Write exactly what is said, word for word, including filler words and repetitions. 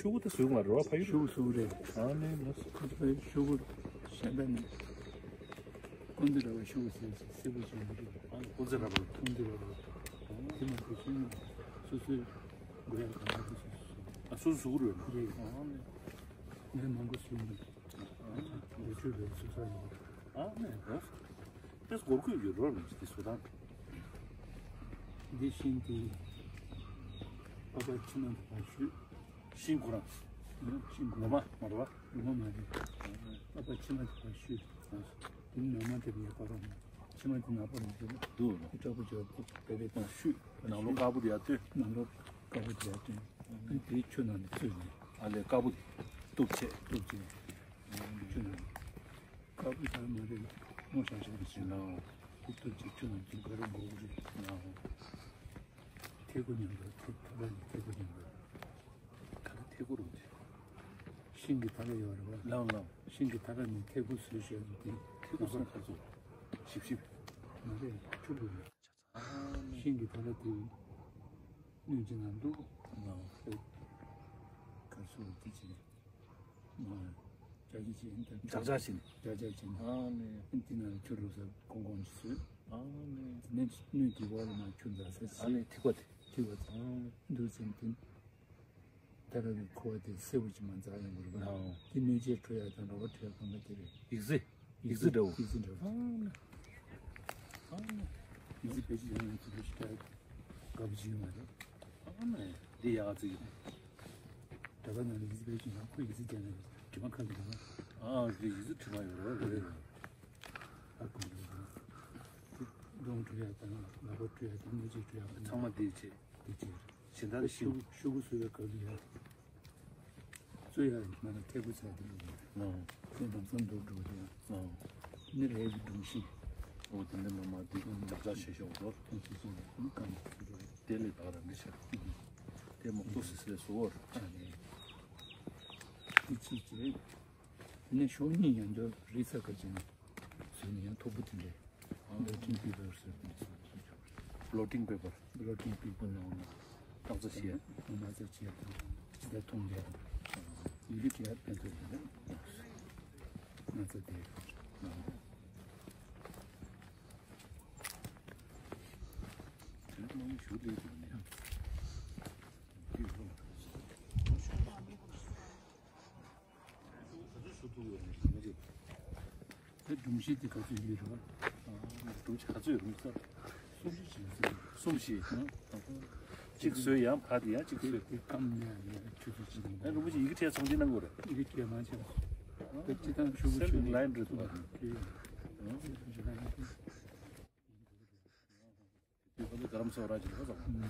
ཤོག་བུ་དེ་བཟོས་མ་རེད་བ། ཕ་ཡུལ་ཤོག་བུ་བཟོས་རེད། ཨ་ནི་ལགས། ཁོ་ཚོས་ཤོག་བུ་གཞན་དག་ནས་ཀུན་ཏུ་ར་བའི་ཤོག་བུ་ཟེར་ཟེར་སེར་པོ་བྱས་ནས་རེད། ཨ་ནི་ཀུན་ཏུ་ར་བ། ཀུན་ཏུ་ར་བ། དེ་མ་གཏོགས་ཤོག་བུ་སོ་སོའི་མགོ་ཡར་གང་ལ་སོ་སོ་སོ། ཨ་སོ་སོ་བཟོ་གི་རེད། རེད། ཨ་ནི་ངས་མང་པོ་བཟོས་མེད། འགོ་ཁྲིད་རེད། སོ་སོ་ཡིན། ཨ་ནི་ལགས། དེ་སྒོར་ཁོས་ཡོད་རོགས་རེད། དེ་བཟོ་སྟངས། འདི་ཤིང་དེ་པ་པ་ཕྱི་ནང་དུ་ཕར་བཤུས། ཤིང་ཁོ་རང་། ཨ་ཤིང་ཁོ་ངོ་མ་རང་མ་རེད་བ། ངོ་མ་མ་རེད། པ་པ་ཕྱི་ནང་དུ་ཕར་བཤུས། དེ་ནང་མ་དེ་ཡར་པ་རང་། ཕྱི་མ་དེ་ནག་པོ་རང་འདུག་འདུག་ལ། དེ་སྐྲ་པོ་ཅོག་པེ་པེ་ཕར་བཤུས། ནང་ལོགས་དཀར་པོ་དེ་ཡར་བཏོན། ནང་ལོགས་དཀར་པོ་དེ་ཡར་བཏོན། ཨ་ནི་དེའི་ཆུ་ནང་ནས་བཙོས་ནས། ཨ་ལས་དཀར་པོ་དེ་གཏུབ་བྱས། གཏུབ་བྱས། ཆུ་ནང་ནས། དཀར་པོ་དང་མ་རེད། སྔོ་ཤང་ཤང་རེད་ཟེར། ལའོ། ཁུག་ཏུ་ཅིག་ཆུ་ནང་བཙུགས་ག་རེ་དགོས་རེད། ལའོ། ཐད་ཀོ་མཉམ་དུ་ཐད་ཐད་ཀ་ནི་ཐད་ཀོ་མཉམ་དུ། ད་ལྟ་ཐད་ཀོ་རུ་འདི། ཤིང་གི་ཐད་ཀ་ཡོད་རེད་བ། ལའོ་ལའོ། ཤིང་གི་ཐད་ཀ་ནི་ཐད་ཀོ་བཟོས་བཞག་འདི། ཐད་ཀོ་སོང་ཁ་ཚོ། ཞིབ་ཞིབ། མ་རེད། ཆུ་ལུ་རེད། ཤིང་གི་ཐད་ཀ་དེ་སྣོད་ཅིག་ནང་འདུག་ཨ་ཨེ། ག་སུ་དེ་ཅི་མ་ཅག་ཅི་ཅི་ཨིན་ད། ཅག་ཅག་ཅི་ཅག་ཅག་ཅི་ཨ་ནི་ཨིན་དེ་ནང་ཆུ་རུ་ས་ཀོང་ཀོང་ཅི་སུ་ཨ་ནི་ནི་སྣོད་ཀྱི་བར་ལ་མ་ཆུ་འཛག་ས་ཨ་ཅི་ནི་ཐིག་པ་དེ་ཐིག་པ་ཨ་ནི་འདུག་ཅིང་དེ། ད་རང་གི་ཁུ་བ་དེ་སེར་པོ་ཅིག་མ་འཛག་ཡོང་གི་རེད་པ། ཨོ། དེ་སྣོད་ཆས་འཁྲུ་ཡག་དང་རོ་བ་འཁྲུ་ཡག་གང་ག་དེ་རེད། ཡིག་རྩིས། ཡིག་རྩིས་འདྲ་བོ། ཡིག་རྩིས་འདྲ་བོ། ཨོ། ཨོ། ཡིག་རྩིས་བེད་སྤྱོད་ཡོང་ཡག་ཚུལ་ཞིག་ད་དགའ་པོ་ཅིག་ཡོང་བ་རེད། ཨོ་ནི། འདི་ཡག་ཚིག་ཡིན། གྲྭ་པ་ནང་ལ་ཡིག་རྩིས་བེད་སྤྱོད་ཡོང་ཁོ་ཡིག་རྩིས་རྒྱག་ན་དྲི་མ་ཁ་གི་རེད་པ། ཨ་འདི་ཡིག་རྩིས་དྲི་མ་ཡོད་རེད་རེད། ཨ་ཁོ་འདི་གདོང་འཁྲུ་ཡག་དང་ལག་པ་འཁྲུ་ཡག་དང་སྣོད་ཆས་འཁྲུ་ཡག་དང་ཚང་མ་འདི་བྱེད། དེ་ཅི། གཞན་དག་ལ་ཤུ་ཤུ་གུ་བཟོ་བའི་སྐབས་ལ་ཡང་བཙོས་ཡ་མ་ན་ཐད་ཀོ་ཚ་དེ་ལ་ཡང་ཨོ། དེ་དམ་སང་འདུག་འགྲོ་དེ་ཡང་ཨོ། ནི་རས་ཀྱི་སྒྲོམ་གཞི། ཨོ་དེ་འདྲ་མ་མ་དེ་ཀུན་ལག་ཆ་ཆེ་ཤོས་འགྲོ། དེ་ཚོ་ཚོ་ནི་གང་འགྲོ་རེད། དེ་ལས་ད་རང་གི་ཆ་དེ་མོ་ཏོ་སི་སི་ལས་བཟོ་བར་ཆ་ནས་དེ་ཅི་ཅི་རེད། དེ་ནས་ཤོག་གཉིས་ཡང་འདོད་རི་ས་ཁ་ཅན། བཟོས་ནས་ཡང་མཐོ་པོ་དེ་འདྲས། Blotting paper ཟེར་དེ་ཚོ་བཟོས་ཆོག Blotting paper། Blotting paper ནང་ལ། སྣག་ཚ་ཞིག་སྣག་ཚ་ཞིག་དང་ཇི་ལྟར་མཐོང་རྒྱ་དང་། ཡི་གེ་བྲིས་ཡ་ཕན་ཐོགས་ཡོད་རེད། སྣག་ཚ་དེ། དེ་ནས་མང་པོ་ཞུ་ལས་འདུག་ནས། དེ་ཡོད་ལ། དེ་སྒྲོམ་གཞི་དེ་ག་ཚོད་ཡོད་རེད་བ། སྒྲོམ་གཞི་ག་ཚོད་ཡོད་རེད་ཟེར། གསུམ་བཞི་ཅིག་ཟེར། གསུམ་བཞི། ཨ། གཅིག་བཟོས་ཡང་ཕར་དེ་ཡང་གཅིག་བཟོས། དེ་སྐམ་ནས་ཡང་ཆུ་ཚོད་གཅིག་ནང་། ཨ་རིན་པོ་ཆེ་ཡི་གེ་བྲིས་ཚོང་འདི་གནང་དགོས་རེད། ཡི་གེ་བྲིས་མ་བྱས། དེ་སྤྱི་བཏང་ཤོག་གུ་ཚོད་ནས་ལ་ཡིན་འགྲོ་ཐུབ་པ་དང་། དེ་ཡང་ཆུ་ཚོད་གཅིག་ནང་། དེ་ཁོ་ཚོ་ག་རམ་སོ་ར་ཅིག་ཧ་ཙམ།